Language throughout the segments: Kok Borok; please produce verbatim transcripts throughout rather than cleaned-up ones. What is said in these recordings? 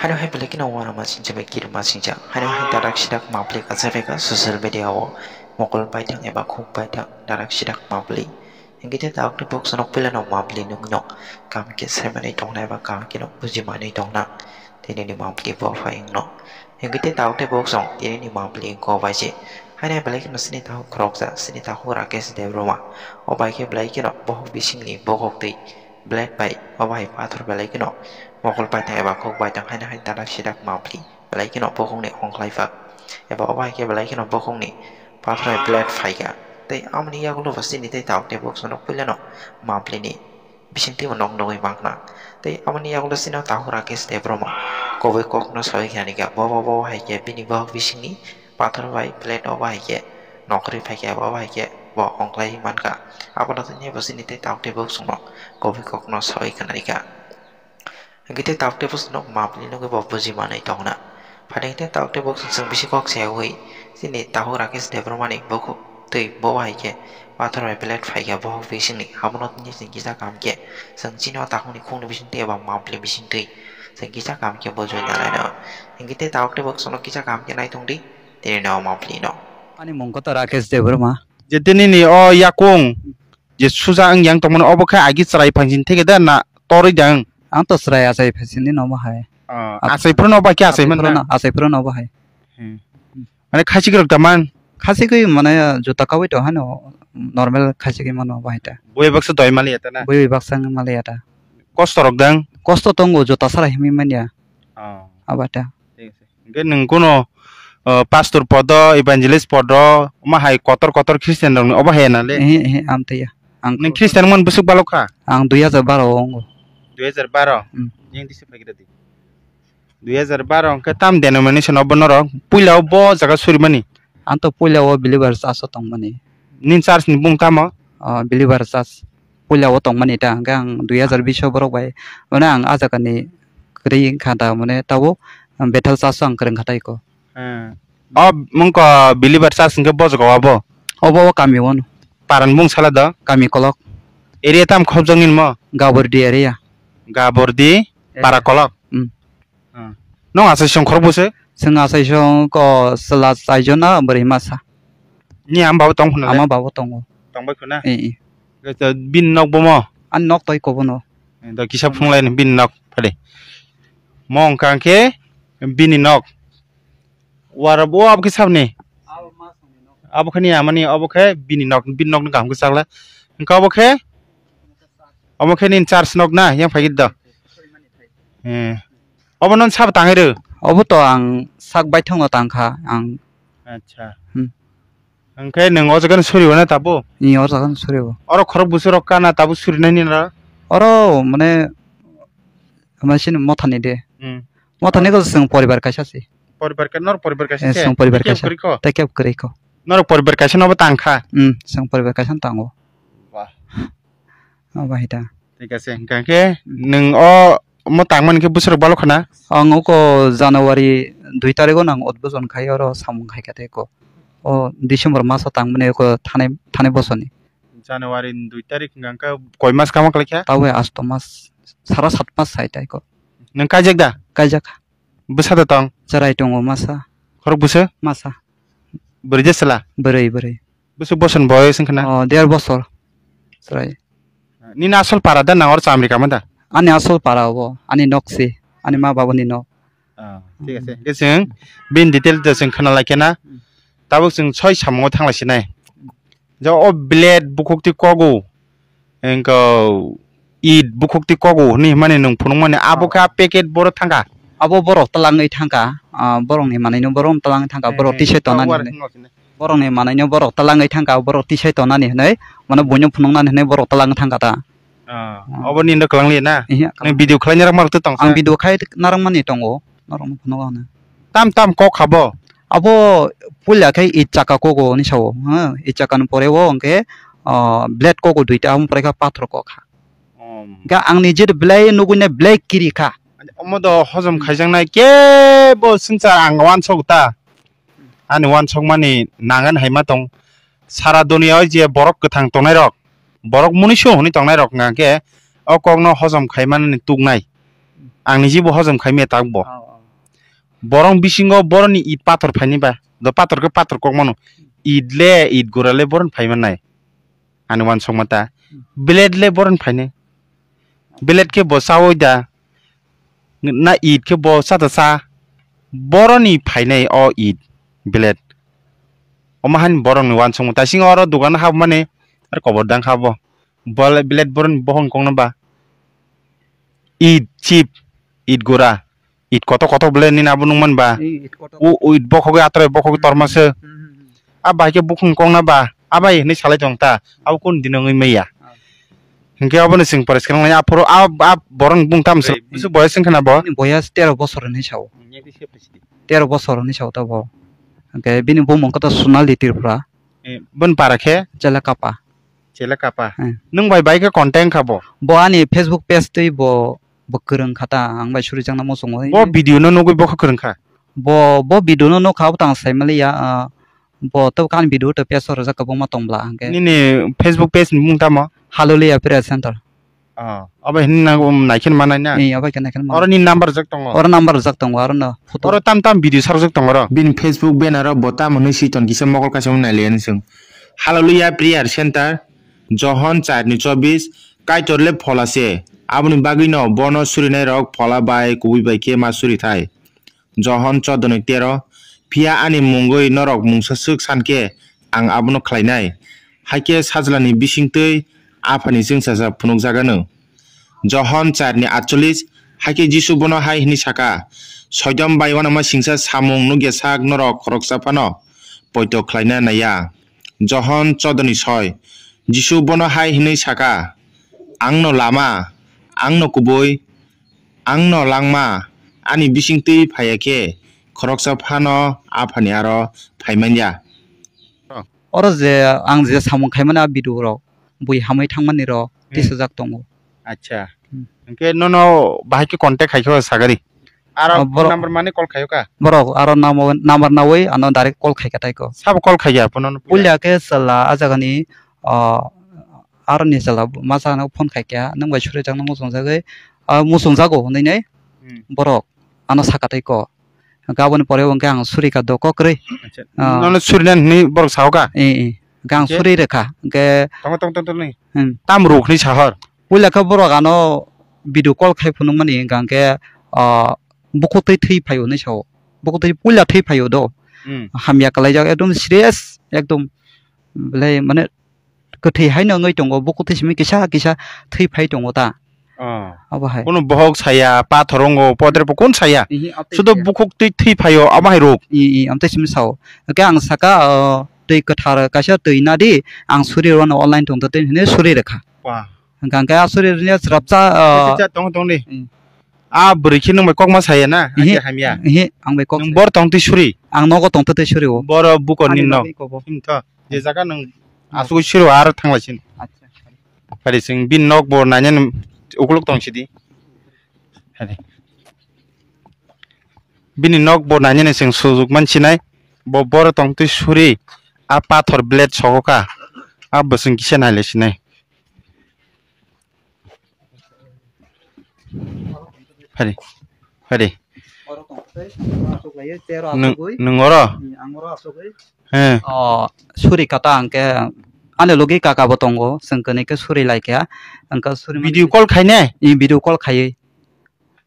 Haino hai belai kheno uanama singcha bai kirima singcha. Haino hai darak sidak mapli kachabaikha social media o mokol paithang eba khuk paithang darak sidak mapli. Hingke te tabuk te bok sonok puila no mapli nung no kam khe saimanwi tongna eba kam khe no bujimanwi tongna. Tini ni mapli bo phai wngno. Hingke te tabuk te bok song tini ni mapli wngko bai se. Haino hai belai kheno sini takhuk khoroksa, sini takhuk Rakesh Debbarma. O bai khe belai kheno bohok bisingni bokhok twi. Blade bai, obo hai pathor belai kheno mokol paithang eba khuk paithang haino hai darak sidak mapli belai kheno bokhokni ongkhlai phak. Eba obo hai khe belai kheno bokhokni pathor hai blade phaikha. Tei amoni yagulo bo chini tei tabuk tei bok sonok puilano maplini bisingtwi bo nok nugwi mankha. Tei amoni yagulo chini o takhuk Rakesh Debbarma koboi kokno sawi kha nikha. Bo, bo, bo hai khe bini bohok bisingni pathor bai blade o bai khe nokri phaikhe abo bai khe bo ongklai mankha. Abono tini bo chini tei tabuk tei bok songno koboi kokno sawi khna rikha. Hingke tei tabuk tei bosongno mapli nugwi bo buji manwi tongna. Phaidi hingke tabuk tei bosong chwng bisi kok sayawi chini takhuk Rakesh Debbarmani bukhuk twi bo bai khe pathor bai blade phaikha bohok bisingni. Abono tini chwng kisa kaham khe chwng chini o takhukni khukni bisingtwi eba mapli bisingtwi chwng kisa kaham khe bujui nalaino. Hingke tei tabuk tei bosongno kisa kaham khe naitongdi. Tini no mapli no. Ani mung kota Rakesh Debbarma. Je tini ni o yakung je suja wng yang tongmani obo khe agi chwrai phangsin theke da na torwi da wng? Ang to chwrai achai phaisinni no omo hai. Ah, achai phuru no obo khe achai man na? Achai phuru no obo hai. Hmm. Mane khasi rok da man? Khasi khe mane juta kawi to hano normal khasi khe mano obo hai ta. Bui baksa doi mali ya ta na? Bui baksa wng mali ya ta. Kosto rok da wng? Kosto tongo juta sara himi manya. Ah. Abo ta. Thik ase. Hingke nwng kuno, o, pastor podo, evangelist podo, omo hai kotor kotor Christian rokni obo hai na le? Ehe, ehe, amtwi ya. Ang nwng Christian mon bwswk balok kha? Ang dui hajar baro o wngo. Dui hajar baro? Hmm. Yang tisa phaikhe di. Dui hajar baro hingke tam denomination obo norok? Puila o bo jaga surimani? Ang to puila o believer church o tongmani. Nini church ni bung tamo? O, believer church. Puila o tongmani ta, hingke ang dui hajar bish o borok bai, mane ang ah jaga ni kwrwi wngkha ta, mane tabuk Bethel church o ang kwrwng kha ta iko. Hmm. O mungko believer church hingke bo jaga o abo? Obo o kami o no. Para ni bung sala do? Kami Kolok. Area tam khobjak nini mo? Gabordi area. Gabordi, eh, Para Kolok? Hmm. Hmm. Nwng achaisong khorok bwswk? Chwng achaisong ko chwla chaijona bwrwi masa. Ni ama babo tong khuna le? Ama babo tongo. Tongbai khuna? Eh, eh. Khe to bini nok bomo? Ani nok toi kobono. Eh, to kisa phunglai ni bini nok phale. Mo wngkha khe bini nok. Wara bo abo khe sabni? Abo khe ni amani, abo khe bini nok, bini nok ni kaham khe chakla. Wngkha abo khe? Omo khe nini church nok na, yang phai do. Eh. Obo non sabo tangwi rw? Obo to ang sak baithang no tangkha ang. Acha. Hmm. Hingkhe nwng o jaga no suri o na tabuk? Ni o jaga no suri o. Oro khorok bwswk rok kana tabuk suri nai nini ro? Oro mane, mane sini motha ni de. Hmm. Motha ni ko chwng poribar kaisa se. Poribar ka, nor poribar kaisa se? Eh, chwng poribar kaisa. Tei kebo kwrwi ko? Norok poribar kaisa no bo tangkha? Hmm, chwng poribar kaisa no tango. Wah. Obo hai ta. Thik ase, hingkha khe nwng o omo tangmani khe bwswk rok balo khna? Ang oko January dui tarikh o nang udbojon khai oro samung khai kha tei ko. O December maso tangmani oko thanai, thanai bosoni. January ni dui tarikh hingkha khe koi mas kama khlai kha? Tabuk asto mas, sara sat mas sai tai ko. Nwng kaijak da? Kaijak. Bwsa da tong? Chwrai tongo masa. Khorok bwswk? Masa. Bwrwi de chwla? Bwrwi, bwrwi. Bwswk bosor ni boyos wngkha na? O, der bosor. Chwrai. Nini asol para da nang oro chamri kama da? Ani asol para obo, ani nok se, ani ma babani nok. Ah, thik ase. Hingke chwng bini detail da chwng khna lai khe na. Tabuk chwng soi samungo thang lai sinai. Je o blade bukhuk twi kogu. Engko it bukhuk twi kogu hwnwi hwnmani nwng phunukmani abo khe a packet boro thangkha. Abo borok twlangwi thangkha, ah, borokni manwino borok twlangwi thangkha, borok tisai tonani hinwi. Borokni manwino borok twlangwi thangkha, borok tisai tonani hinwi, mane buino phunuknani hinwi borok twlangwi thangkha ta. Ah, obo nini kwlangli na? Nwng video khlai narwkma rok tong? Ang video khai narwkmani tongo, norokno phunugo hwnwi. Tam tam kok kha bo? Abo puila khe it chaka kogo hwnwi sao, ha, it chakani pore o hwnkhe, ah, blade kogo duita, amo pore khe pathor kok kha. Ga ang nije belai nugui nai belai kiri kha. Omo do hojom khaijaknai kebo swngchar ang uansuk ta. Ani uansukmani nangan hai ma tong. Sara duniya o je borok kwthang tongnai rok, borok munisu hwnwi tongnai rok hwnkha khe o kokno hojom khai manani tuknai. Ang nijibo hojom khai maya tabukbo. Borok bisingo boroni it pathor phaini ba. Do pathor khe pathor kok mano. It le, it gura le boroni phai mannai. Ani wansukma ta. Blade le boroni phainai. Blade khe bo chaui da. Na it khe bo cha ta cha. Boroni phainai o it, blade. Omo hani borokni wansukma. Taising oro dogan habmani ar kobor dang kha bo. Bole blade boroni bohong kongna ba. It chip, it gura, it koto koto bole nini abo nungman ba. Ei, it koto. U, u it bokhogwi atrai bokhogwi torma se. Hmm, hmm, hmm. A bai khe bukhung kongna ba. A bai hinwi salai tong ta. Abo kun dino wngwi maya. Ah. Hinkhe abono chwng pore swkang lai aphuru a, a borok bung tam se. Ei, bwswk boyas wngkha na bo? Bini boyas tero bosor hinwi sao. Hmm, yakti se phai sidi. Tero bosor hinwi sao ta bo. Hinkhe bini bumung khe to Sonali Tripura. Eh, boni para khe? Chela Kapa. Chela Kapa. Eh. Nwng bai bai khe contact kha bo? Bo ani Facebook page twi bo, bo kwrwng kha ta, ang bai suri changna muchungo. Bo video no nugwi bo khe kwrwng kha? Bo, bo video no nukha, bo tang sai maliya, ah, bo to kan video to page o rwjak kwbangma tong bla hwnkhe. Nini Facebook page ni mung tamo? Hallelujah Prayer Center. Ah, abo hinwi nang, um, naikhe manai na? Ee, abo khe naikhe manai. Oro ni number rijak tongo? Oro number rijak tongo, aro no photo. Oro tam tam video sarjak tongo oro? Bini Facebook banner o bo tamo hinwi swi ton kisa mokol kaisa wng nai le ani chwng. Hallelujah Prayer Center, Johon char ni chobbish, Kaitor le phola se, aboni bagwi no bono surinai rok phola bai kubui bai khe ma suri thai. Johon chordo ni tero, phiya ani mungwi norok mungsa swk san khe ang abono khlainai, hakhe Sajlani bisingtwi Aphani chwngsacha phunukjagano. Johon char ni atchollish, hakhe Jisu bono hai hwnwi saka, Soitom bai uanama singcha samung nukya sak norok khoroksa phano poito khlaina naiya. Johon chordo ni soi, Jisu bono hai hwnwi saka, Ang no lama, ang no kubui, ang no langma, ani bisingtwi phaiya khe khoroksa phano Aphani aro phai man ya. Oro je ang je samung khaimani a video rok, bui hamwi thangmani rok Hmm. tisajak tongo. Acha. Hmm. Hwnkhe nono bahai khe contact khai khe sagari. Aro Ah, phone borok number mani call khayo ka? Borok aro namo-, number nawi ano direct call khai kha tai ko. Sabo call khaiya phone no? Puila khe chwla a jagani, ah, aroni chwla masa no phone khai kha, nwng bai suri jakno muchungjagwi, ah, muchungjago hwnwi nai Hmm. borok ano saka tai ko. Hwnkhe aboni pore hwnkhe ang suri kha do kokrwi. Acha. Ah. Nono suri nani hwnwi borok sao ka? Eh, eh. Hwnkhe ang Hwnkhe? suri rwkha. Hwnkhe Tongo, tong, tong, tong, ni. Hmm. Tam ruk hwnwi sahor. Puila khe borok ano video call khai phunukmani hwnkha hwnkhe, ah, bukhuk twi thwi phaio hwnwi sao. Bukhuk twi puila thwi phaio do. Hmm. Hamya kwlaijak ekdom serious, ekdom belai mane kwthwi haino wngwi tongo, bukhuk twi simi kisa kisa thwi phai tongo ta. Oh. Abo hai. Kuno bohok saya, pathor wngo, podre bo kun saya. Ihi, amtwi Sudo saya. Bukhuk twi thwi phaio, abo hai ruk. I, i, amtwi simi sao. Hwnkhe ang saka, ah, twi kwthar kaisa twi nadi, ang suri rwno online tongtwtwi hwnwi suri rwkha. Wah. Hwnkha hwnkhe a suri rwni srapcha, ah, Cha, cha, tong, tong di. Hmm. A bwrwi khe nwng bai kokma saya na? Ihi, Aje hamya. Ihi, ang bai kok Nwng saya. Bor tong twi suri? Ang nogo tong twi suri o. Boro buko Ani ni nok. Bagwi kobo. Himtho. Je jaga nwng Hmm. asugwi suri o aro thangla sin. Acha. Phari chwng bini nok bo nainani ukuluk tong sidi. Phari. Bini nok bo nainani chwng sujuk man sinai. Bo boro tong twi suri. A pathor blade sogo ka. A bwswng kisa naile sinai. Phari, phari. Oro tong tei, aswk lai, tero Nwng, aswk oi. Nwng oro? Hmm, ang oro aswk oi. He. Oh, suri kata ang khe, ani logi kaka bo tongo, chwng kwnwi khe suri lai kha. Ang khe suri mani Video call khai ne? I video call khai.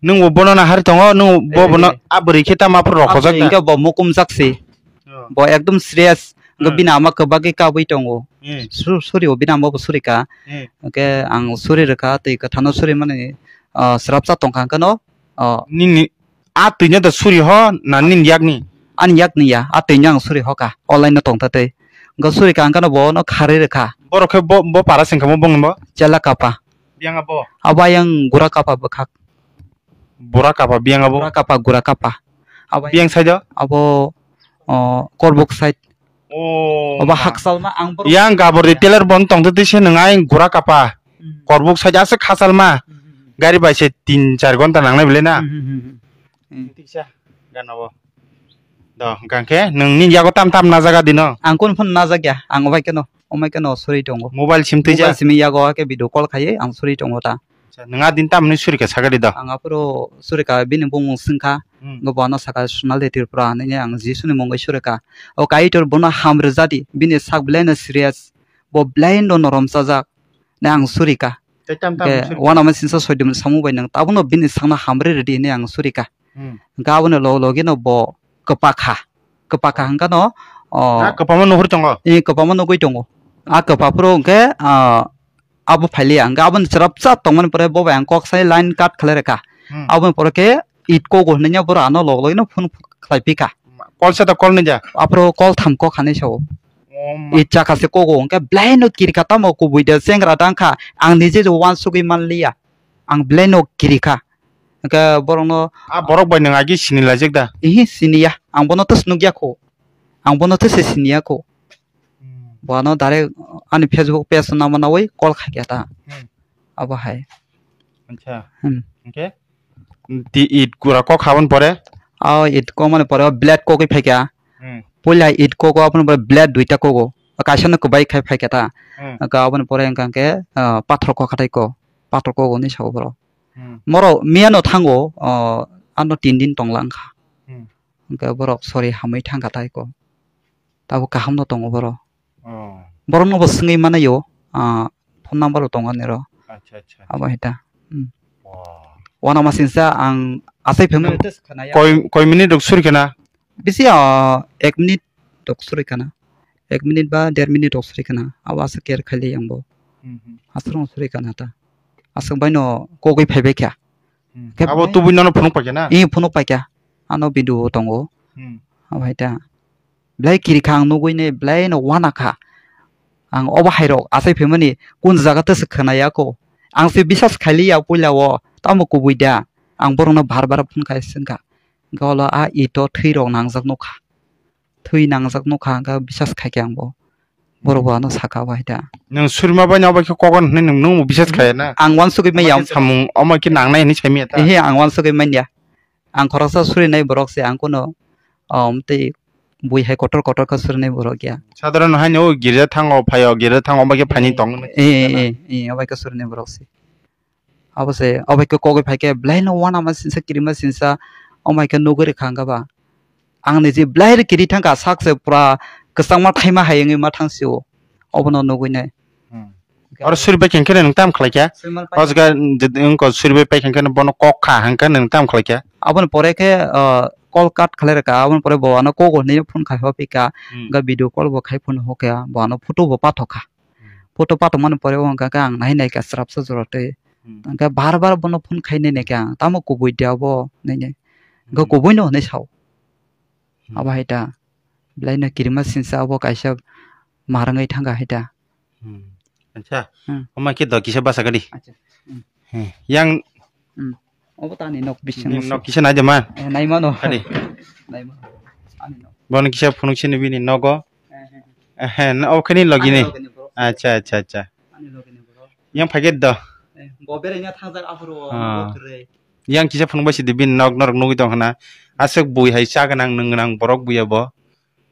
Nwng bo bono na hari tongo, nwng bo Eh, bono eh. A bwrwi khe tamo aphuru rok Abo hojak da? Hwnkhe bo mukum jak si. Oh. Bo ekdom serious. Hwnkhe Hmm. bini ama kwbagwi kabwi tongo. Hmm. Su-, suri o bini ama bo suri kha. Hmm. Hwnkhe ang suri rwkha, twi kwthano suri mani, ah, srapsa tongkha hwnkhe no, ah, Nini a twi no da suri ho na nini yak ni? Ani yak ni ya, a twi no ang suri ho kha, online no tongtha twi. Hwnkhe suri kha hwnkhe no bo no kharwi rwkha. Borok khe bo, bo para sengkha mo bongni bo? Chela Kapa. Biyang abo? Abo ayang Gura Kapa bwkhak. Bura Kapa biyang abo? Bura Kapa, Gura Kapa. Abo Biyang side o? Abo, o, Korbuk side. Oh, Abo ma. Haksalma ang borok Yang gabor di teler bon tong twi se nwngai Gura Kapa. Hmm. Korbuk side aswk Haksalma. Hmm, hmm, hmm. Gari bai se tin char ghonta nangnai bele na? Hmm, hmm, hmm, hmm. Hmm. Tiksa gana bo. Do, hwnkha khe nwng nini yago tam tam najaga dino? Ang kun phun najak ya, ang obai keno, omai keno suri tongo. Mobile sim twi Mobile ja? Simi yago ke video call khai, ang suri tongo ta. Acha, nwng a din tamni suri kha sagari do? Ang aphuru suri kha bini bumung swngkha, Hmm. Go bono saka Sonali Tripura hinwi ang Jisuni mungwi surika. O Kaitor bono hamrwjadi, bini sak belai no serious. Bo belai no norom chajak. Ne ang surika. Tei tam tam Ke surika. Wana ma sinsa soidum samu bai nang. Tabuno bini sakno hamri rwdi hinwi ang surika. Hmm. Ga bono log logi no bo kwpakha. Kwpakha hwnkha no, o, Na kwpama nuhur tongo. I kwpama nugwi tongo. A kwpa phuru hwnkhe, ah, abo phailiya. Hwnkhe aboni chwrapsa tongmani pore bo bai ang kok sai line cut khlai rwkha. Hmm. Aboni pore khe it kogo hinwi borok ano log logi no phone khlai phika. Call se da call nija. Aphuru call tham kok khanai sao. Oh, ma. It chakha se kogo hwnkhe belai no kirika tamo kubui de chengra dang kha. Ang nije je wansugwi manliya. Ang belai no kirika. Hwnkhe borokno A borok bai nwng agi sini lajak da? Ihi siniya. Ang bono to nukya kho. Ang bono to se siniya kho. Hmm. Bono direct ani Facebook page nama nawi call khaikya ta. Hmm. Abo hai. Acha. Hmm. Hwnkhe? Di it gura kok habon pore? O it kok mani pore o blade kogwi phaikya. Hmm. Puila it kogo aboni pore blade duita kogo. Kaisa no kwbai khai phaikya ta. Hmm. Ka aboni pore hwnkha khe, ah, pathor kok hatai ko. Pathor kogo ni sao borok. Hmm. Moro miya no thango, o, ano tin din tonglang kha. Hmm. Hwnkhe borok sori hamwi thangkha tai ko. Tabo kaham no tongo borok. Oh. Borok no bo swngwi manayo, ah, phone number bo tongo niro. Acha, acha, acha. Abo hai ta. Hmm. Wow. Wana ma sinsa ang asai phemani Nang test khana ya. Koi, koi minute rok suri khana? Bisi, ah, ek minute rok suri khana. Ek minute ba der minute rok suri khana. Abo asa care khaili ang bo. Hmm, hmm. Asrong suri khana ta. Aswk bai no kogwi phaibai kha. Hmm. Khe Abo belai tubui nono phunuk paikha na? Ee, phunuk paikha. Ano video o tongo. Hmm. Abo hai ta. Belai kirikha ang nugui ne, belai no wana kha. Ang obo hai rok asai phaimani kun jaga tese khwnaya ko. Ang se bisas khailiya puila o, tamo kubui da. Ang borok no bar bar phone khai sengkha. Golo a ito thwi rok nangjak nukha. Thwi nangjak nukha, hwnkhe bisas khaikhe ang bo. Borok bo ano saka bai da. Nwng surima bai no bai khe kogon hwnwi nwng, nwng bo bisas khaya na? Ang wansugwi manya. Omo khe samung, omo khe nangnai hwnwi saimanya ta? Ehe, ang wansugwi manya. Ang khoroksa surinai borok se, ang kuno, um, tei bui hai kotor kotor khe surinai borok ya. Sadharan haino o girja thango phaio, girja thango omo khe phaini tong. Eh, eh, eh, eh, obo khe surinai borok se. Abo se, obo khe kogwi phai khe, belai no wana ma sinsa, kirima sinsa, omo hai khe nugwi rwkha hwnkha ba. Ang ni je belai kiri thangkha, sak se pura kwchangma thaima hai wngwi ma thang sio, obono nugwi nai. Hmm. Oro suri bai khe nwng tam khlai kha? Suri mal pai. O jaga, wngkha suri bai pai khe bono kok kha hwnkhe nwng tam khlai kha? Aboni pore khe, ah, call cut khlai rwkha, aboni pore bo ano kok hwnwi phone khai hopika, Hmm. ga video call bo khai phone hokya, bo ano photo bo pathok kha. Hmm. Photo pathok mani pore o hwnkha khe ang nai nai kha srapsa jora tei. Hmm. Hwnkhe bar bar bono phone khai nai nai kha ang, tamo kubui dia bo nai nai. Hwnkhe Hmm. kubui no hwnwi sao. Hmm. Abo hai ta. Belai no kirima sinsa abo kaisa marwngwi thangkha hai ta. Hmm. Acha. Hmm. Omo khe do kisa basa gadi. Acha. Hmm. He, yang Hmm. Obo ta ani nok bising Bini musu. Nok kisa nai de ma? Eh, nai mano. Kadi? Nai mano. Ani nok. Bono kisa phunuk sini bini nogo. Eh, eh, eh. Eh, he, no, obo khe ni logi ni? Ani logi ni bro. Acha, acha, acha. Ani logi ni bro. Yang phai khe do? Eh, bo berai na thangjak aphuru o, Ah. bo kwrwi. Yang kisa phunuk bai sidi bini nok norok nugwi tong khna. Aswk bui hai cha gwnang nwng gwnang borok buya bo.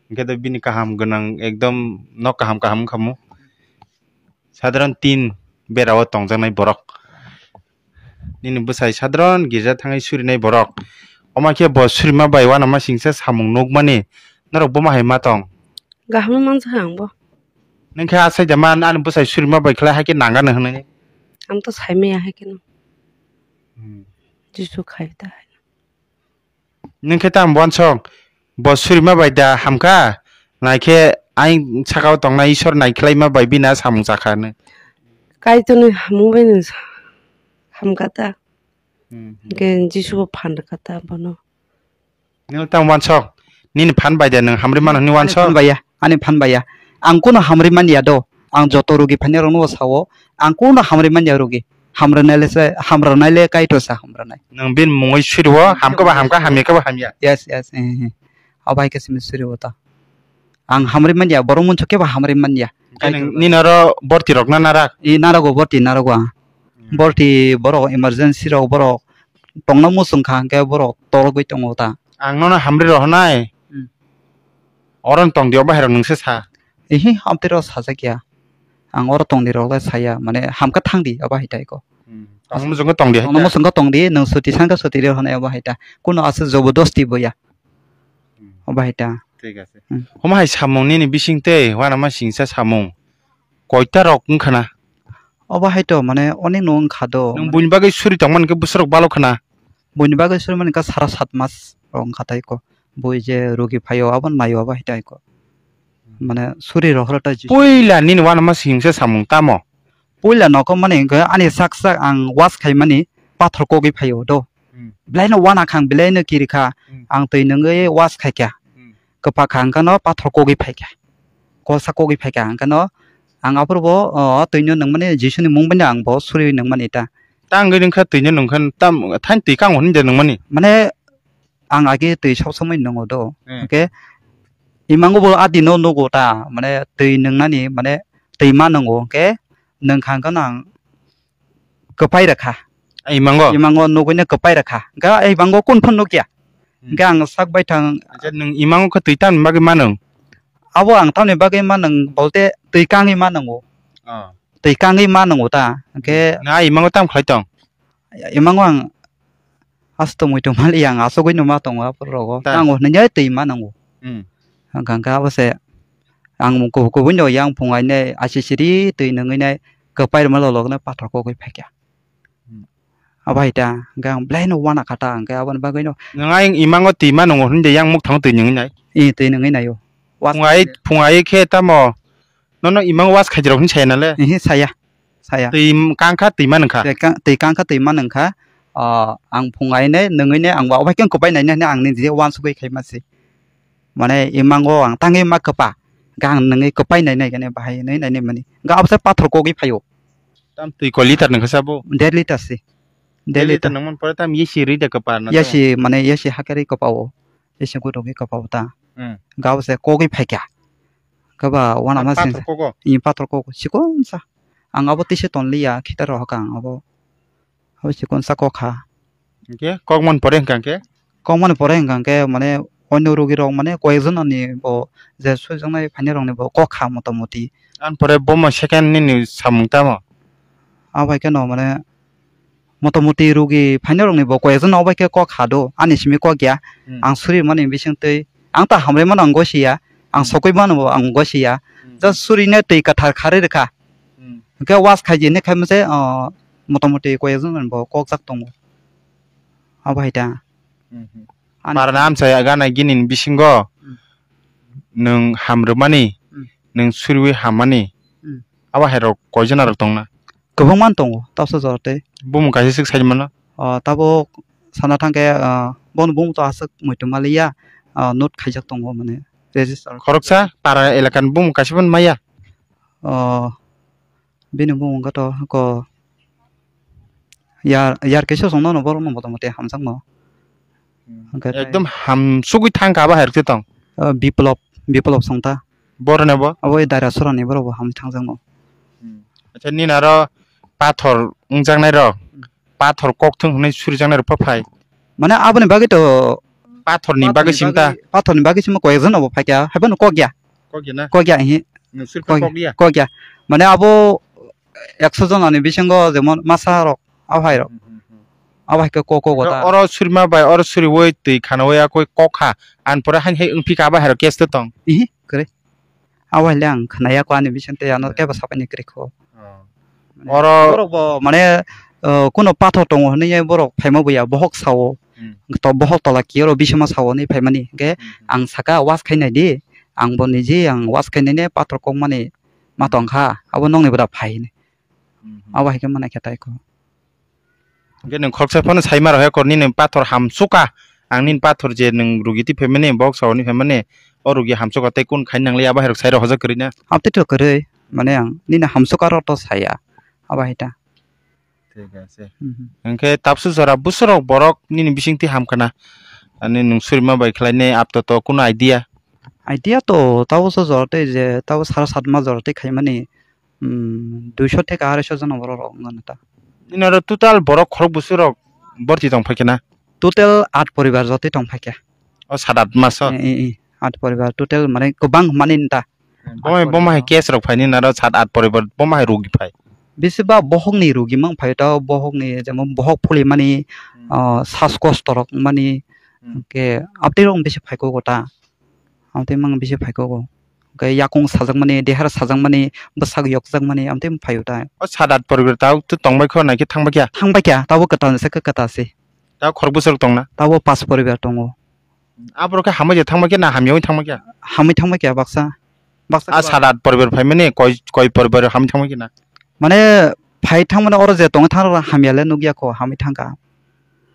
Hwnkhe do bini kaham gwnang ekdom nok kaham kaham wngkha mu. Sadharan tin bera o tongjaknai borok. Nini bwsai sadharan girja thangwi surinai borok. Omo khe bo surima bai uanama singsa samung nukmani norok buma hai ma tong? Kaham manjakha ang bo. Nwng khe asai da man ani bwsai surima bai khlai hai khe nangano hwnwi. Ang to saimaya hai kheno. Hmm. Jisu khai ta hai. Nwng khe tamo uansok? Bo surima bai da hamkha? Naikhe aing sakao tongnai Isor naikhlaima bai bini a samung chakha hwnwi. Kaitorni hamung bai no hamkha ta. Hmm. Hwnkhe Jisu bo phan rwkha ta bono. Nwng tamo uansok? Nini phan bai da nwng hamri mano hwnwi uansok? Ani phan bai ya, ani phan bai ya. Ang kuno hamri man ya do. Ang joto rugi phainai rokno bo sao. Ang kuno hamri man ya rugi. Hamrwnai le se, hamrwnai le Kaitor se hamrwnai. Nwng bini mungwi suriwo, hamkhe bo hamkha, hamya khe bo hamya. Yes, yes, eh, eh. Abo hai khe simi suriwo ta. Ang hamri man ya, borok munsuk khe bo hamri man ya. Hwnkhe nwng nini oro borti rok na narak? I narogo borti narogo ang. Hmm. Borti borok emergency rok borok tongna muchung kha hwnkhe borok torogwi tongo ta. Ang nono hamri rohornai. Hmm. Oro tong di, o bahai rok nwng se sa. Ihi, amtwi rok sajak ya. Ang oro tong di rok le saya, mane hamkha thang di, abo hai tai ko. Hmm. Tongmo jongkhe tong di hai Ono ta. Musungkha tong di, nwng suti sankha suti ri hwnwi obo hai ta. Kuno aswk jobodosti bo ya. Hmm. Obo hai ta. Thik ase. Hmm. Omo hai samung nini bising tei uanama singsa samung koita rok wngkha na? Obo hai to, mane, onek no wngkha do, Nwng mane buini bagwi suri tongmani khe bwswk rok balo khna? Buini bagwi suri mani kha sara sat mas rok wngkha tai ko. Bui je rugi phaio, aboni maio abo hai tai ko. Mane, suri rohor ta ji- Puila nini uanama singsa samung tamo? Puila nokho mani hwnkhe ani sak sak ang was khaimani pathor kogwi phaio do. Hmm. Belai no uana kha ang, belai no kiri kha. Hmm. Ang twi nungwi was khaikha. Hmm. Kwpha kha hwnkhe no pathor kogwi phaikha. Kolsa kogwi phaikha hwnkhe no ang aphuru bo, o, twi no nungmani Jisuni mung bai no ang bo suri nungmani ta. Ta wngwi nungkha twi no nungkha tam thain twi kang hwn de nungmani. Mane ang age twi sob somoi nungo do. Hmm. Hwnkhe imango bo adi no nugo ta, mane twi nungnani, mane twi ma nungo, hwnkhe nungkha hwnkhe no ang kwpai rwkha. Imango? Imango nugwi no kwpai rwkha. Hwnkhe imango kun phano nukya. Hmm. Hwnkhe ang sak bai thang. Acha nwng imango khe twi tamni bagwi ma nung? Abo ang tamni bagwi ma nung bolte twi kangwi ma nungo. Oh. Twi kangwi ma nungo ta. Hwnkhe Nwng a imango tam khlai tong? Imango ang asto muitu mali ang asugwi no ma tongo aphuru rogo. Ta. Tango hwnwi twi ma nungo. Hmm. Hwnkhe hwnkhe abo se ang kubui kubui no yang phung aine asisiri twi nungwi nai kwpai rwma lolokno pathor kogwi phaikha. Hmm. Abo hai ta, hwnkhe ang belai no uana kha ta, hwnkhe aboni bagwi no. Nwng ayang imango twi ma nungo hwnwi de yang mukthango twi nungwi nai? Ee, twi nungwi naio. Phung ai, phung ai khe tamo? Nono imango was khaijrok hwnwi saya na le? Ee, saya. Saya. Twi kang kha twi ma nung kha? Twi kang, twi kang kha twi ma nung kha. O, ang phung ai ne, nungwi ne, ang ba obai khe kwpai nai ne hwnwi ang niji uansugwi khai ma se. Mane imango ang tangwi ma kwpa. Hwnkhe ang nungwi kwpai nai nai khe ne bahai nai nai mani. Hwnkhe abo se pathor kogwi phaio. Tam twi koi liter nung kha sabo? Dead liter se. Dead liter nung man pore tam yesi rwi de kwpar na? Yesi, mane yesi hakhe rwi kwpao. Yesi gudugwi kwpao ta. Hmm. Hwnkhe abo se kogwi phaikha. Hwnkhe ba uanama singsa. Pathor kogo? Ee, pathor kogo. Chikon sa. Ang abo tise tonliya, khitar rohor kha ang abo. Abo chikon sa kok kha. Hwnkhe kok man pore hwnkha hwnkhe? Kok man pore hwnkha hwnkhe mane onyo rugi rok mane koyekjon ani bo je suijaknai phainai rokni bo kok kha motamoti. Ani pore bomo second nini samung tamo? Abo hai kheno mane motamoti rugi phainai rokni bo koyekjon obo hai khe kok kha do ani simi kok ya. Hmm. Ang suri mani bising twi ang ta hamrwi mano ang gosi ya, ang Hmm. sokwi mano bo ang gosi ya. Hmm. Just suri ne twi kwthar kharwi rwkha. Hmm. Hwnkhe was khaidi hinwi khaimase, o, motamoti koyekjon bo kokjak tongo. Abo hai ta. Hmm, hmm. Ani Parana amchai gana gini ni bisingo Hmm. nwng ham rwmani, Hmm. nwng suriwi hammani, Hmm. abo hai rok koijon rok tongna? Kwbangma tongo, tabsa jora tei. Bumung kaisa swk sai mano? O, tabuk sana thangkhe, o, bono bumung to aswk muitu maliya, o, note khaijak tongo mane register. Khoroksa para elakani bumung kaisa phano maya? O, bini bumung khe to ko yar, yar kisa song nono borok no motamoti hamjakno. Hmm. Hwnkhe tei Ekdom hamsugwi thangkha abo hai rwkhe tong? O, Biplop, Biplop song ta. Borok ne bo? Abo Daira Sorani borok bo hamwi thangjakno. Hmm. Acha nini aro pathor wngjaknai rok, Hmm. pathor kokthwng hwnwi surijaknai rok pha phai? Mane aboni bagwi to Pathorni bagwi sim ta? Pathorni bagwi simo koi ekjon obo phaikha, haiphano kokya. Kokya na? Kokya, ihi. Nwng suri Koi-, kokya? Kokya. Mane abo ekso jonani bisingo jemon masa rok, abo hai rok. Hmm, hmm, hmm. Abo hai khe kok, kok, kok ta. Oro surima bai, oro suriwi twi khanawi akoi kok kha. Ani pore haini hai wngphi kha abo hai rok case tong? Ihi, kwrwi. Abo hai le ang khnaya kho ani bising tei ano kebo sapai ni kwrwi kho. Oh. Mane oro borok bo mane, uh, kuno pathor tongo hinwi borok phaima buya bohok sao. Hmm. To bohok tola kiye oro bisima sao hinwi phaimani. Hwnkhe Hmm, hmm. ang saka was khainai di, ang bo niji ang was khainai ne pathor kokmani ma tong kha, abo nokni bwda phai hinwi. Hmm, hmm. Abo hai khe mane khe tai kho. Hwnkhe nwng khoroksa phano sai ma rok he kor nini pathor hamsukha, ang nini pathor je nwng rugi twi phaimani, bohok saoni phaimani, o rugi hamsukha tei kun khaina nangliya, abo hai rok sai rok hojak kwrwi na? Amtwi to kwrwi, mane ang nini hamsukha rok to saya, abo hai ta. Thik ase. Mhm. Hwnkhe tabsu jora bwswk rok borok nini bising twi hamkha na? Ani nwng surima bai khlainai apto to kunu idea? Idea to tabukso jora tei je, tabuk sara satma jora tei khaimani. Hmm, duiso theke aroiso jona borok rok wngkha ta. Nini oro total borok khorok bwswk rok borti tong phaikha na? Total at poribar jotoi tong phaikha. O sat at maso? Eh, eh, eh, at poribar total mane kwbang mani ta. Bomai, at bomai poribar. Case rok phaini naro sat at poribar bomai rugi phai? Bisi ba bohokni rugi mang phaio ta, bohokni jemon bohok phulimani, Hmm. ah, sas kosto rok mani, Hmm. ke abtwi rok bisi phaiko ta. Abtwi mang bisi phaiko. Ke yakung sajakmani, dehar sajakmani, bwsak yokjakmani, abtwi phaio ta. O sadat poribar ta tongbai kho naikhe thangbai kya? Thangbai kya, tabo kwtal se kwtal se. Ta khorok bwswk tongna? Tabo pas poribar tongo. Aborok khe hamwi je thangma khe na hamya wng thangma khe? Hamwi thangma khe baksa. Baksa A khe sadat poribar phaimani koi, koi poribar hamwi thangma khe na? Mane phai thangmani oro je tong thang hamya le nukya kho hamwi thangkha.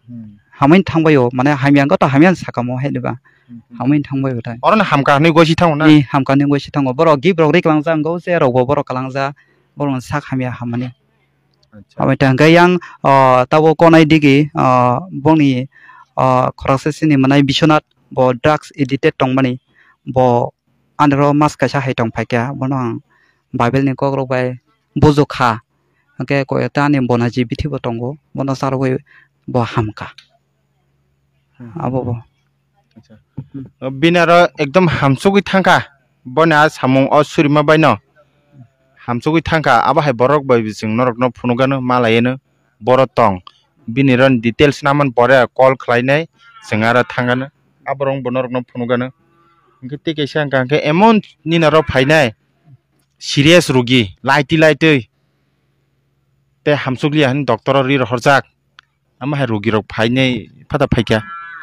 Hmm. Hamwi thangbaio mane hamya wngkha to hamya sakamo hai diba. Hmm, hmm. Hamwi thangbaio tai. Oro no hamkha hwnwi gosi thango na? Ni hamkha hwnwi gosi thango. Borok gift rok ri kwlangja wngkha se rok bo borok kwlangja. Borok sak hamya hamani. Acha. Abo tang khe yang, ah, tabo konai digi, ah, bongni, ah, khoroksa sini mwnai Biswanath, bo drugs addicted tongmani, bo aniro mas kaisa hai tong phaikha, bono ang Bible ni kokrok bai bujukha, hwnkhe koi ta ani bonaji bithi bo tongo, bono charwui bo hamkha. Hmm. Abo bo. Acha. Hmm. Bini aro ekdom hamsugwi thangkha. Boni a samung o surima baino hamsugwi thangkha. Abo hai borok bai chwng norokno phunukgano, malaiyano. Borok tong. Bini ron details naman pore call khlainai. Chwng aro thangano. A borok bo norokno phunukgano. Hwnkhe tei kaisa hwnkha hwnkhe emon nini aro phainai. Serious rugi. Laitwi laitwi. Tei hamsukliya hwnwi doctor o ri rohorjak. Amo hai rugirok phainai phata phaikha?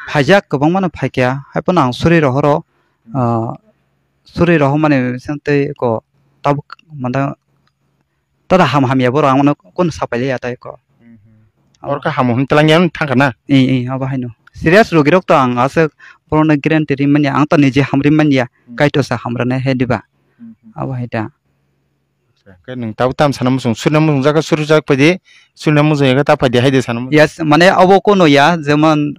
Phaijak, kwbangmano phaikha. Haiphano ang suri rohoro, ah, suri rohormani bising tei eko tabuk manda tada ham hamya borok ang mano kunu sapailiya tei eko. Mhm. Abo Orkha hamo hwn twlangya wng thangkha na? Ee, ee, abo haino. Serious rugirok to ang aswk borokno guarantee ri manya, ang to niji hamri manya, Hmm. Kaitor sa hamrwne he diba? Mhm. Abo hai ta. Khe nwng tabuk tam sana muchung, surina muchung jaka suri jak paidi, surina muchung yaka ta paidi hai de sana muchung. Yes, mane abo kono ya, jemon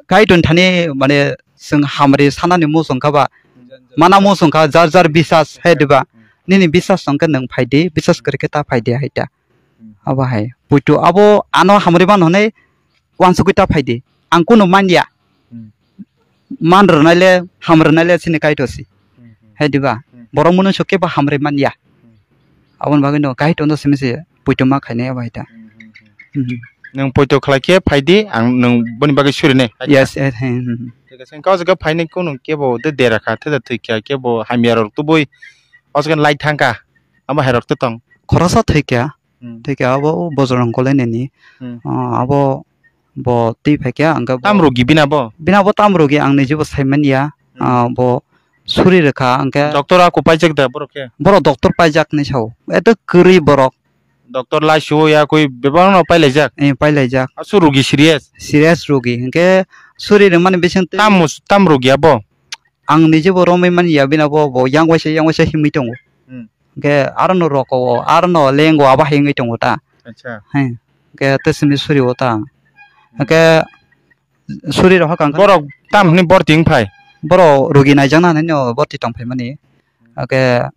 Kaitor thani mane chwng hamri sanani muchung kha ba, mana muchung kha, jar jar bisas hai diba? Nini bisas tong khe nwng phaidi, bisas kwrwi khe ta phaidi hai ta. Abo hai. Puitu abo ano hamri man hwnwi uansugwi ta phaidi. Ang kunu manya. Hmm. Man rwnai le, ham rwnai le chini Kaitor si. Hmm, hmm. Hai diba? Hmm. Borok mwnwi sok kebo hamri manya. Hmm. Aboni bagwi no Kaitor no simi se poito ma khainai abo hai ta. Hmm, hmm, hmm. Hmm, hmm. Nwng poito khlai khe phai di, ang nwng boni bagwi suri nai. Yes, eh, he, hmm, hmm. Thik ase, wngkha o jaga phainai kunu kebo de dera kha, theda thwi kha, kebo hamya rok tubui. O jaga light thang kha. Abo hai rok te tong. Khoroksa thwi kha. Hmm. Thikhe abo Bojrang Kolai nini, Hmm. ah, abo bo twi phaikha, hwnkhe bo Tam rugi bina bo? Bina bo tam rugi ang nijibo saimanya, Hmm. ah, bo suri rwkha, hwnkhe Doctor ako paijak da borok khe? Borok doctor paijak hinwi sao. Eto kwrwi borok. Doctor lai suo ya koi bebak no pailaijak? Eh, pailaijak. Asu rugi serious? Serious rugi, hwnkhe suri rwmani bising twi Tam mus-, tam rugi abo? Ang nijibo romwi manya, bina bo, bo yang waisa, yang waisa himwi tongo. Hmm. Hwnkhe aro no roko o, aro no lengo abo hai wngwi tongo ta. Acha. He. Hwnkhe tei simi suri o ta. Hmm. Hwnkhe suri rok kang Borok tam hwnwi borti wng phai? Borok rugi naijakna hinwi no borti tong phai mani. Hwnkhe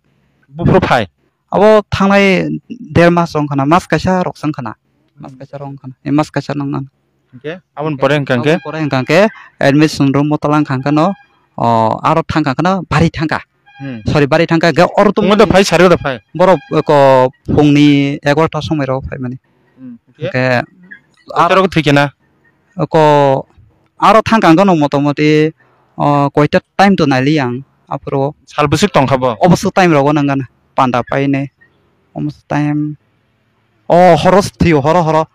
Buphuru phai? Abo thangnai der mas wng khana, mas kaisa rok se wng khana. Mas kaisa rok wng khana. E mas kaisa nang nang. Hwnkhe aboni pore hwnkha hwnkhe? Aboni pore hwnkha hwnkhe admission room o twlang kha hwnkhe no, o, aro thang kha hwnkhe no bari thang kha. Hmm. Sorry, bari thang kha hwnkhe oro tong Omo da phai, sari da phai. Borok ko phungni egarota somoi rok phai mani. Hmm, hwnkhe? Hwnkhe Koita aro rok thwi khe na? Ko aro thang kha hwnkhe no motamoti, o, koita time to naili ang aphuru. Sal bwswk tong kha bo? Oboswk time rogo nang gana panda painai. Oboswk time. O horo thwio, horo, horo.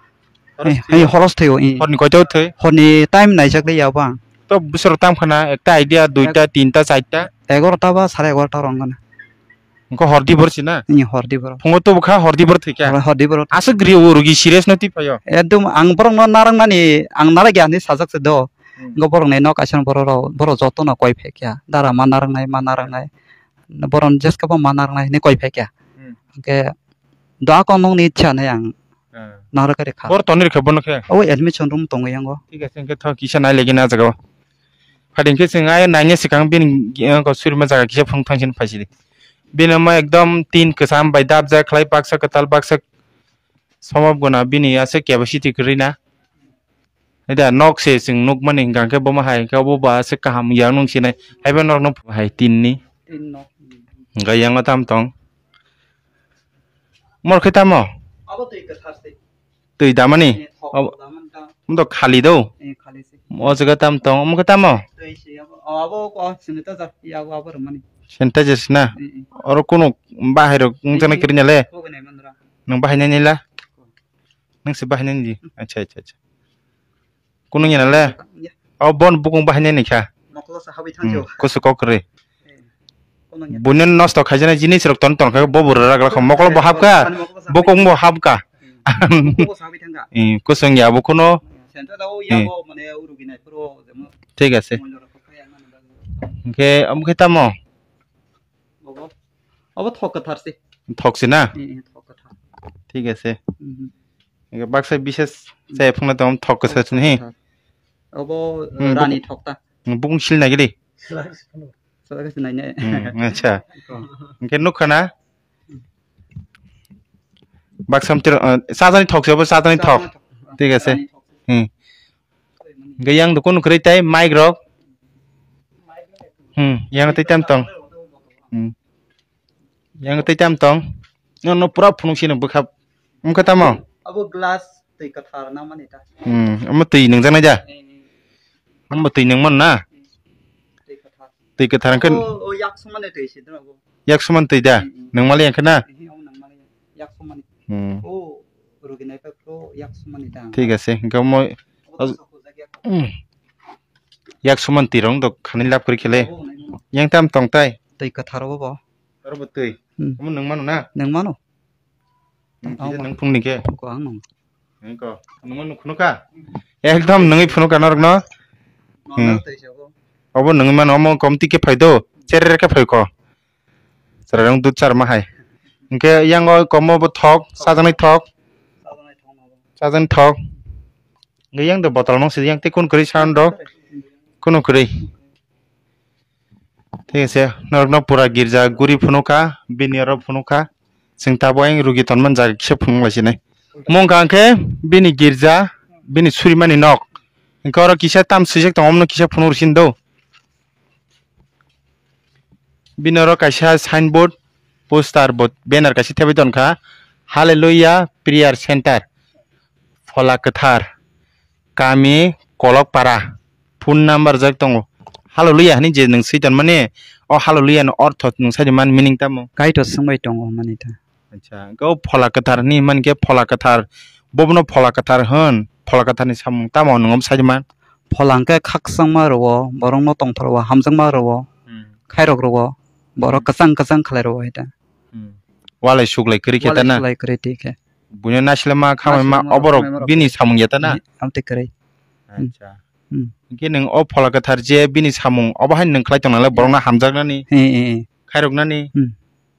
Horo Eh, thwio? Eh, horo thwio, eh. Horni koita o thwi? Horni time naijak le ya bang. To bwswk tam khana, ekta idea, duita, tinta, charta? Egarota ba sare egarota rong gana. Wngkha hordi bor si na? Eh, hordi bor. Phungo to bwkha hordi bor thwi kha? Hor-, hordi bor. Aswk ri o rugi serious no twi phaio? Ekdom ang borok no narang mani, ang narang ya hinwi sajak se do. Hmm. Wngkha borok ni nok kaisa borok rok, borok joto no koi phai kha. Dara ma narang nai, ma narang nai. Borok ni jeska bo ma narang nai hinwi koi phai kha. Hmm. Hwnkhe Doa ko nokni ichha hinwi ang Ah. narwk kha. Bor tonwi rwkha bono khe? O admission room tongwi yango. Thik ase, hwnkhe thok kisa nai lagi na jaga o. Phadi hwnkhe chwng ayo naina swkang bini, eh, ko surima jaga kisa phung thang sini phaisidi. Bini omo ekdom tin kwcham bai dapjak khlai baksa kwtal baksa somop guna bini ase capacity kwrwi na. Eda nok se chwng nukmani hwnkha khe bomo hai hwnkhe obo ba se kaham yang nung sinai. Haiba norok no hai tin ni. Tin nok. Hwnkha yango tam tong. Mor khe tamo? Twi damani? Eh, thok Abo- damani ta. Omo to khali do. Eh, khali se. O jaga tam tong, omo khe tamo? Twi se abo, abo ko sanitizer, ya abo, abo rwmani. Sanitizer se na? Eh, eh. Oro kuno bahai rok wng jaknai Eh, kwrwi na le? Thok nai man ra. Nwng bahai nai nai la? Nwng se bahai nai di? Acha, acha, acha. Kuno ya na le? Ya. O bon bukung bahai nai ni kha. Mokolo sa habi Hmm, thangjo. Kusu kok kwrwi. Eh, kuno ya. Buino nosto khaijana jinis rok ton ton kha, bo bura ragra kha, mokolo bo hapkha, Ani mokolo sa bukung bo hapkha. Hmm. Mokolo sa habi thangka. Eh, kusung ya bo kuno. Senta da o ya Eh. Bo mane uru ginai pro jemo. Thik ase. Moilo rok kha ya na. Hwnkhe, omo khe tamo? Obo, obo thok kwthar se. Thok se na? Eh, eh, thok kwthar. Thik ase. Mhm. Hwnkhe baksa bises chaya phungna tong thok kwthar se ni. Thok kwthar. Obo Hmm, rani buk- thok ta. Hmm, bukung sil nai gidi. Sala se nai ne. Hmm, acha. Ko. Hwnkhe nukha na? Baksa mtir, uh, sajani thok se, obo sajani thok. Sajani thok. Thik ase. Rani thok. Hmm. Hwnkhe yang dukun kwrwi tei mic rok. Hmm, yang tei tam tong. Hmm. Yang tei tam tong. No, no, pura phunuk sino bwkha. Wngkha tamo? Abo glass twi kwthar nangmani ta. Hmm, omo twi nungjaknai da? Eh, eh. Omo twi nungmano na? Eh, twi kwthar. Twi kwthar wngkha. O, o, yak sumani twi se dwno bo. Yak suman twi da? Hmm, hmm. Nungmali yang khe na? Eh, eh, omo nungmali yak sumani. Hmm. O, ruginai pai phuru yak sumani ta. Thik ase, hwnkhe omo Obo to sokhojak yak. Hmm. Yak suman twi rong dok khani lab kwrwi khele. Obo nai mano. Yang tam tong tai? Twi kwthar obo bo. Aro bo twi. Hmm. Omo nungmano na? Nungmano. Hmm, kisa nung phunukni khe? Ko ang nung. Nung ko. Nungmano phunukha? Ekdom nungwi phunukha norokno. Nung Hmm. Twi se obo. Obo nungwi mano, omo komti khe phai do. Cherere khe phai ko. Chwrairok dud charma hai. Hwnkhe yango komo bo thok, chajaknai thok. Chajaknai thok. Hwnkhe yang do botol nung sidi yang tei kun kwrwi sound rok. Kunu kwrwi. Thik ase, norokno pura girja guri phunukha, bini oro phunukha. Chwng tabuk ayang rugi tonmani jaga kisa phunuk lai sinai. Mungkha hwnkhe bini girja, bini surimani nok. Hwnkhe oro kisa tam swijak tongo, omono kisa phunuk rw sini do. Bini oro kaisa signboard, poster bo, banner kaisa thepwi tonkha, Hallelujah Prayer Center, Phola Kwthar, Kami Kolokpara, phone number jak tongo. Hallelujah hinwi je nwng swi tonmani, o Hallelujah ni ortho nwng sai man meaning tamo? Kaitor swngbai tongo mani ta. Acha, hwnkhe o Phola Kwthar hinwi himani khe Phola Kwthar, bobono Phola Kwthar hwn, Phola Kwtharni samung tamo nwng omo sai man? Phola hwnkhe khakchangma rwo, borokno tongthok rwo, hamjakma rwo, Hmm. khairok rwo, borok Hmm. kwchang kwchang khlai rwo hai ta. Hmm. Walai suklai kwrwi khe Walai ta na? Suklai kwrwi twi khe. Buino naisle ma khamai ma Naisle ma oborok khamai ma bini samung ya ta na? Ni amtwi kwrwi. Acha. Hmm. Hwnkhe nwng o Phola Kwthar je bini samung obo hai nwng khlai tong nalai borokno hamjaknani, He, he, he. Khairoknani, Hmm.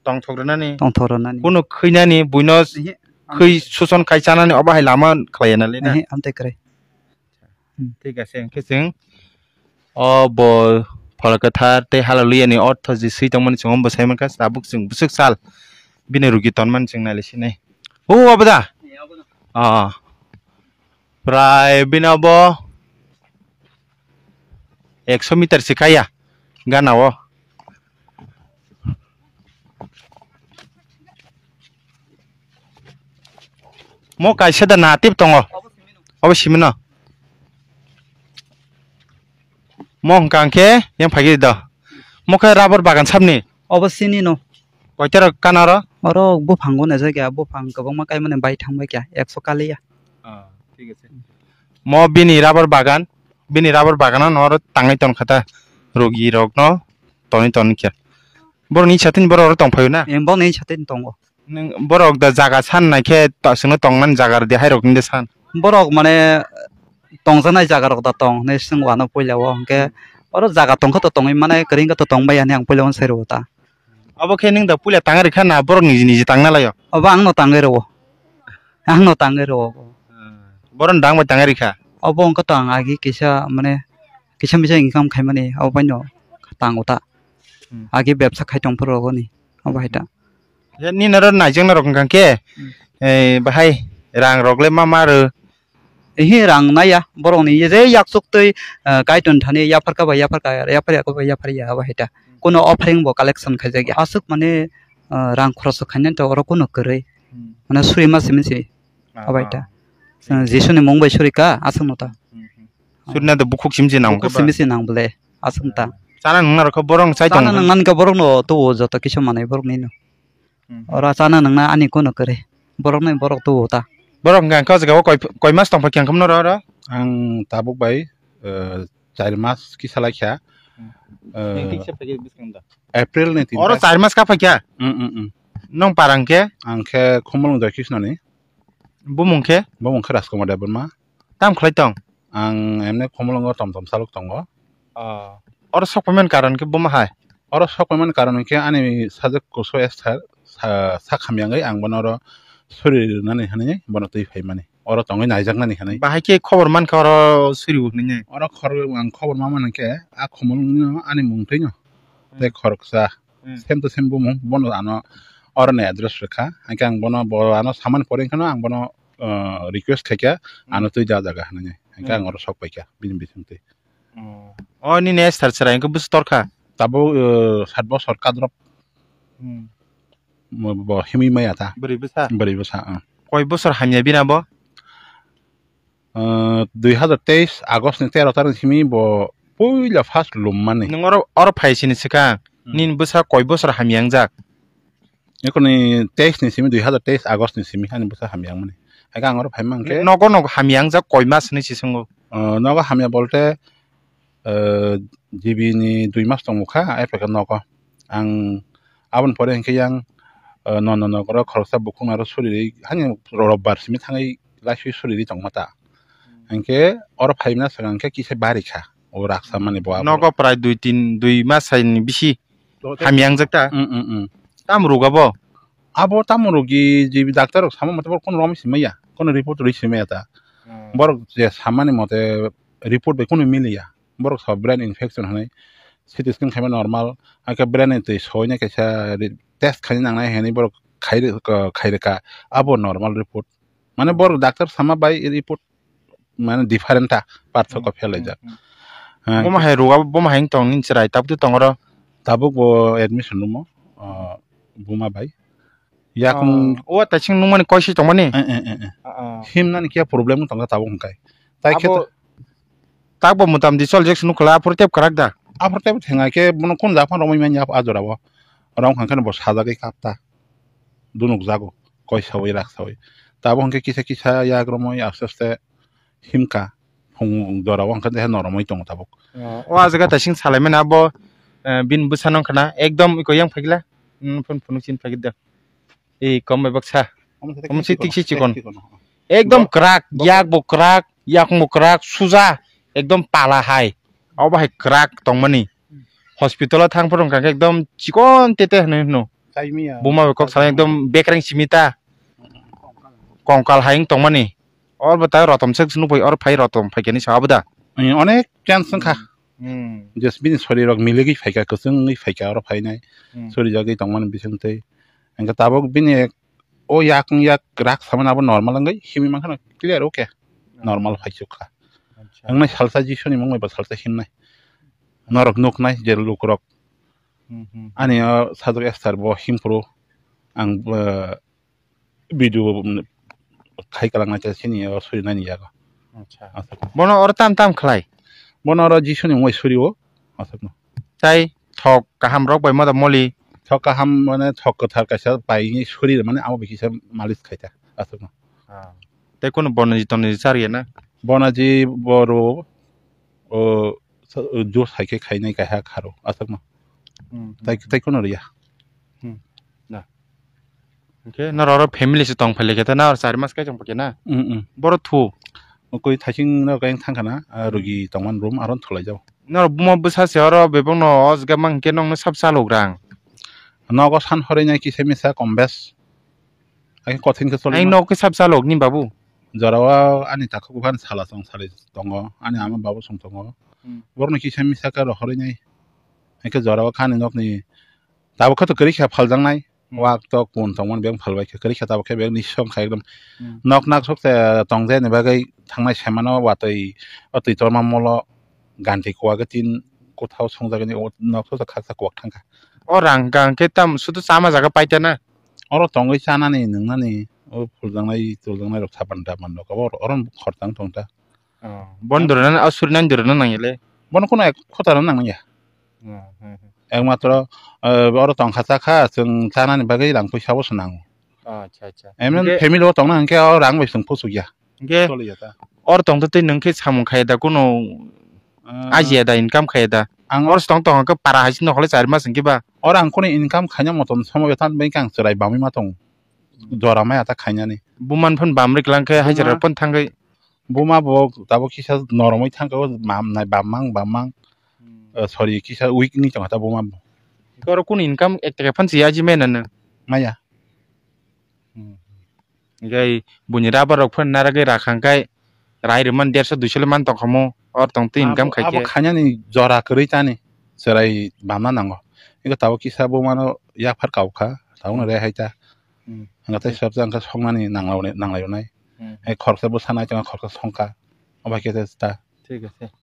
Tongthok rwnani, Tongthok rwnani. Kuno khwinani buino Ehe, khwi amtwi. Suson khai chanani obo hai lama khlai ya nalai na? Ehe, amtwi kwrwi. Hmm. Thik ase, hwnkhe chwng o bo Phola Kwthar tei Hallelujah ni ortho je swi tongmani chwng omo bo sai mankha, tabuk chwng bwswk sal bini rugi tonmani chwng nailai sinai. O abo da? Eh, abo da. Ah. Prai bini abo ekso meter se kaya gana o. Mo kaisa da na tip tongo. Obo simino. Mo hwnkha hwnkhe yang phaikhe da. Mo khe rubber bagan sabni. Obo sini no. Koita rok kana oro? Oro buphango naijak ya, buphang kwbangma kaimani bai thangbai kya, ekso kaliya. Ah, thik ase. Mo bini rubber bagan, bini rubber bagano no oro tangwi tonkha ta, rugi rokno tonwi tonkha. Borokni satin borok oro tongphaio na? Em, borokni satin tongo. Nwng borok da jaga san naikhe ta-, chwngno tongnani jaga rwdi, hairokni de san. Borok mane tongjaknai jaga rok da tong hinwi swng wano puila o, hwnkhe oro jaga tongkha to tongwi mane, kwrwi wngkha to tongbai ya hinwi ang puila o sai rwo ta. Obo khe nwng da puila tangwi rwkha na borok niji niji tangna laio? Obo ang no tangwi rwo. Ang no tangwi rwo. Borok no dang bai tangwi rwkha? Obo wngkha to ang agi kisa mane kisa misa income khaimani, obo bai no tango ta. Hmm. Agi bebsa khai tong phuru rogoni, obo hai ta. Ya, nini oro naijakna rok wngkha khe, Hmm. Eh, bahai rang rok le ma ma rw? Ehe, rang naiya, borok ni je yaksuk twi, eh, kaitor thani yaphar kha ba yaphar kha, yaphar ya kha ba yaphar ya, abo hai ta. Kuno offering bo collection khaijak ya. Aswk mane, eh, rang khorok khainani to oro kuno kwrwi. Hmm. Mane suri ma simi se. Ah, abai ta. Ah. Jisuni mung bai suri ka aswk no ta. Hmm, hmm. Suri na de bukhuk simi se nang Bukhuk simi se nang bole aswk ta. Chana nang narok borok chai tong. Chana nang nan ka borok no to joto kisa manai borok ni no. Hmm. Ora chana nang na ani kono kare. Borok nai borok to ta. Borok hwnkha khe o jaga o koi, koi mas tong phai khe ang khamno ro ro? Ang tabuk bai, eh, char mas kisa lai kha. Hmm. Eh, Nang kisa phai khe bwskang da? April ni tin Oro tarik. Char mas ka phai kha? Mm, mm, mm. Nong parang khe? Ang khe Khumulwng Joy Krishna ni. Bumung khe? Bumung khe Rajkumar Debbarma. Tam khlai tong? Ang emne Khumulwngo tom tom saluk tongo. Oh. Oro sok phaimani karon khe buma hai? Oro sok phaimani karon khe ani sajwk kusu Esther sa, sak hamyangwi ang bono oro suri rwnani hwnwi bono twi phaimani. Oro tongwi naijaknani hwnwi. Bahai khe khobor mankha oro suri bo hwnwi? Oro khor, ang khobor ma mano khe a Khumulwngno ani mung twino. Hmm. Tei khoroksa Hmm. same to same bumung bono ano oro ni address rwkha. Hwnkhe ang bono bo ano samani pore hwnkhe no ang bono, uh, request khaikha Hmm. ano twi da jaga hwnwi. Hwnkhe Hmm. ang oro sok paikha bini bisingtwi. Oh. O nini Esther chwrai hwnkhe bwswk torkha? Tabuk, uh, sat bosor kadrop. Hmm. Mo-, bo himwi maya ta. Bwrwi bwsa? Bwrwi bwsa, uh. Koi bosor hamya bini abo? Uh, dui hazar teis August ni tero tarik simi bo puila first lummani. Nwng oro, oro phai sini swkang, Hmm. nini bwsa koi bosor hamya wngjak? Ekoni teis ni simi, dui hazar teis August ni simi ani bwsa hamya wngmani. Haikhe ang oro phaima hwnkhe Nogo nogo hamya wngjak koi mas hinwi se swngo? Uh, nogo hamya bolte, uh, G B ni dui mas tongmukha, apheka nogo. Ang aboni pore hwnkhe yang, uh, nono nogoro khoroksa bukhuk naro suri rwi, hani robbar simi thangwi laiswi suri rwi tongma ta. Hwnkhe oro phaimna swkang khe kisa bari kha, o raksa mani bo abo. Nogo prai dui tin, dui mas hai ni bisi. Hamya wngjak ta? Mm, mm, mm. Tamo rwgo abo? Abo tamo rwgwi, G B doctor rok sama mote borok kono romwi simi maya, kono report rwi simi maya ta. Hmm. Borok je samani mote report bai kono miliya. Borok sa brain infection hinwi C T scan khaima normal, hakhe brain ni twi soina kaisa ri-, test khaina nangnai hinwi borok khai ri-, khai rwkha. Abo normal report. Mane borok doctor sama bai report mane different ta, parthokyo Hmm, pherlaijak. hmm, hmm. Ah, Boma hai rwgo, boma hai wng tong nini chwrai, tabuk tong oro? Tabuk bo admission room o, ah, buma bai. Yakung Oh, o taising nungmani koi si tongmani? Eh, eh, eh, eh. Ah, ah. Himnani khe problem wng tongkha tabuk hwnkhe. Tai khe Abo to- tak bo mwtam di chol jek sunu kla, aphuru tep kwrak da? Aphuru tep thenga khe bono kun japhang romwi manya a jora o. Oro wngkha khe bo sajagwi kap ta. Dunuk jago, koi sawi rak sawi. Tabuk hwnkhe kisa kisa yak romwi aste aste himkha, phung jora o hwnkhe de noromwi tongo tabuk. O, o jaga taising salaimani abo, eh, bini bwsano wngkha na, ekdom iko yang phaikla, hmm, phun phunuk chin phaikda. Ei, kom bai baksa. Omo se Omo se tik se chikon. Tik chikon. Ekdom Bo-, kwrak, bo- yak bo kwrak, yakung bo kwrak, suja, ekdom pala hai. Obo hai kwrak tongmani. Hospital o thang phuru wngkha khe ekdom chikon tete hinwi hwno. Chaimiya. Buma bai kok salai ekdom bekreng simi ta. Kongkal hai wng tongmani. Oro bo ta rotom se nukphai, oro phai rotom phaikani sa abo da. Onek chance wngkha. Hmm. Just bini sori rok miligwi phaikha, kwchwngwi phaikha oro phainai. Hmm. Sori jagwi tongmani bisingtwi. Hwnkhe tabuk bini ek, o yak wng yak rak samani abo normal wngwi himwi mankha clear, okay. Hmm. Normal phaichukha. Acha. Wngnai salsa Jisuni mungwi bo salsa himnai. Norok nuknai je lukurok. Hmm, hmm. Ani o sajwk Esther bo himphuru ang, eh, video khai kwlangnaisa chini o surinani yago. Acha. Acha. Bono oro tam tam khlai? Bono oro Jisuni mungwi suri o. Acha no. Tai thok kaham rok bai moda moli? Thok kaham mane thok kwthar kaisa pai suri mane abo bikisa malis khaita. Acha no. Ah. Tei kunu bonaji tonaji chariya na? Bonaji boru o, o juice hai khe khainai kaiha kharo. Acha no. Hmm, hmm. Tai, tai kunu riya. Hmm. Na. Hwnkhe norok oro family se tong phai lai khe ta, na oro char mas kai tong phai khe na? Mm, mm. Boro thu? Koi thaising no kayang thang khana, ah, Hmm. Rugi tongmani room aro thulai jago. Norok buma bwsa se oro bebak no o jaga mang khe nokno sab chalok rang. Nogo san horwi nai kisa misa kom bes. Ai kothin khe choli Ai ma. Nok khe sab chalok ni babu? Jorao ani takhuk buphani sala song sali tongo, ani ama babu song tongo. Hmm. Borokno kisa misa khe rohorwi nai. Hai khe jorao khani nokni Tabuk khe to kwrwi khe phaljaknai. Hmm. Wak tok pun tongmani bebak phalbai khe kwrwi khe tabuk khe bebak nisong kha ekdom. Hmm. Nok nak sok se tongjakni bagwi thangnai semano watwi o twi torma molo ganti kuwagwi tin kuthao songjagani o nok sok se khaksa kuwak thangkha. O rang gang khe tam sudu chama jaga paitana? Oro tongwi chanani, nwngnani, o phuljaknai, tuljaknai rok sapan tapan rok, abo oro khorchang thong ta. Oh, bon dorona, o surinani dorona nang ya le? Bono kuno ek khotaro nang ya. Oh, hmm, hmm. Ekmatro, eh, oro tongkha chakha, chwng chanani bagwi rang puisa bo swnango. Oh, acha, acha. Emni hwnkhe family o tongna hwnkhe o rang bai chwng puchukya. Hwnkhe choliya ta. Oro tongtwi twi nwng khe samung khaiya da, kuno ah, ajiya da, income khaiya da? Ang oro tong tong khe para hai se nokole chari mas hwnkhe ba. Oro ang kunu income khaina motom somoy than bai khe ang chwrai bamwi ma tongo. Jora maya ta khainani. Buman phun bamri klang khe, buma, hajira phun thangwi. Buma bo tabuk kisa noromwi thangkha, o bamnai, bammang, bammang. Hmm. Eh, sorry, kisa weak ni tongkha ta buma bo. Oro kunu income ek taka phun si aji mena nw? Maya. Hmm. Hwnkhe buini rubber rok phano narwgwi rakhang khe rai rwmani derso duiso le man tongkha mo, or tong twi income abo, khai abo khe. Khainani jora kwrwi tani chwrai bamna nango. Hwnkhe tabuk kisa bumano yaphar kaukha, tabukno rehai ta. Hmm. Hwnkhe tei sabjak hwnkhe soknani nanglai-, nanglai rwnai. Hmm. Hai khoroksa bwsa nai tongkha, khoroksa songkha. Obo hai khe ta. Thik ache.